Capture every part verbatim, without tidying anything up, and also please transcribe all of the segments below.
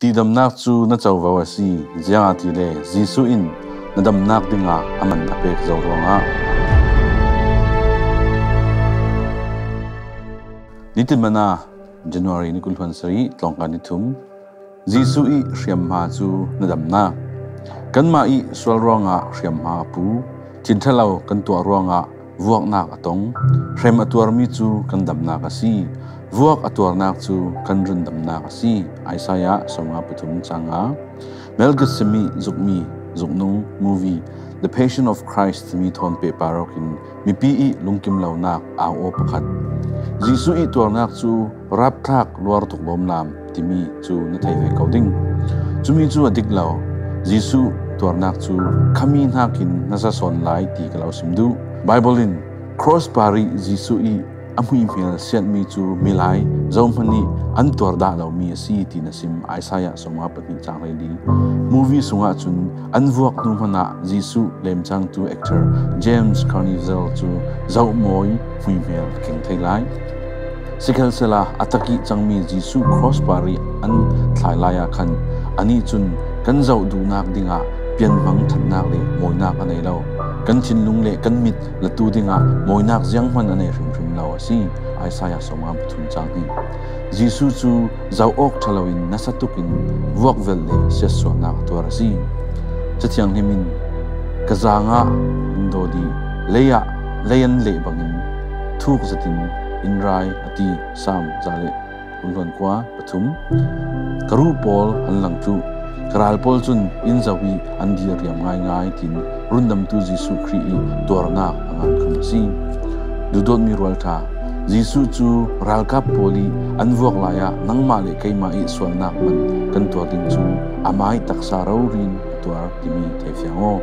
Tihdamnak cu na covo a si, ziangahtile Jesuh in na damnak dingah a man a pek zo ruangah. Nitin Manna, January ni kul hluan sarih, tlawngka ni thum. Jesuh i hriamhma cu na damnak. Kanmah i sual ruangah hriamhma a pu, thinṭhalo kan tuah ruangah vuaknak a tong. Hrem a tuarmi cu kan damnak a si. Vuak a tuarnak cu kan rundamnak a si. Isaiah sawmnga pathum cang nga. Mel Gibson i zukmi zuknung movie The Passion of Christ mi thawn pehpar awkin mipi i lungkim lonak au aw pakhat. Jesuh i tuarnak cu rapthlak luar tuk lawmlam timi cu na thei ve ko ding. Cumi cu a dik lo. Jesuh tuarnak cu khami hnakin na za sawn lai ti ka lo sim duh. Bible in cross par i Jesuh i a hmuihmel siatmi cu milai zohman i an tuar dah lomi a si ti na sim Isaiah sawmnga pahnih cang hleili. Movie sungah cun an vuak hnu hmanah Jesuh lemcangtu actor James Caviezel cu zohmawi hmuihmel a keng thei lai. Sikhalsehla a tak i cangmi Jesuh cross par i an thlai lai ah khan anih cun kan zoh duhnak dingah pianhmang ṭhatnak le mawinak a nei lo. Kan thinlung le kan mit latu dingah mawinak zianghman a nei hrimhrim lo a si. Isaiah sawmnga pathum cang hnih. Jesuh cu zoh awk ṭha loin nasa tukin vuakvelh le siatsuahnak a tuar a si. Cathiang hlim in ka zaangah in dawt i lei ah lei an leh bangin thuk zetin in rai a ti. Sam za le kul hluan kua pathum. Ka ruh pawl an lang thluh. Ka ral pawl cun in zoh i an diriam ngaingai, tiin rundamtu Jesuh Khrih i tuarnak a ngan kham a si. Duhdawtmi rualṭha, Jesuh cu ralkap pawl i an vuak lai ah nangmah le keimah i sualnak man kan tuar ding cu amah i taksa rori in a tuar timi thei fiang aw.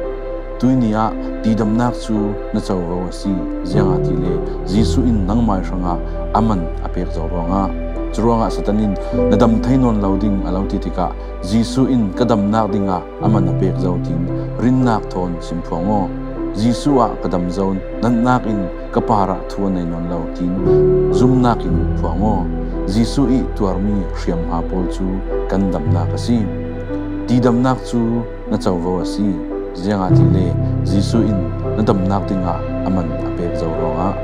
Tuihni ah tihdamnak cu na covo a si, ziangahtile Jesuh in nangmah hrangah a man a pek zo ruangah. Curuangah Satan in na dam thei nawn lo ding a lo ti tikah Jesuh in ka damnak dingah a man a pek zo, tiin rinnak thawn simphuang aw. Jesuh ah ka dam zo, natnak in ka parah thu a nei nawn lo, tiin zumnak in phuang aw. Jesuh i tuarmi hriamhma pawl cu kan damnak a si. Tihdamnak cu na covo a si, ziangahtile Jesuh in na damnak dingah a man a pek zo ruangah.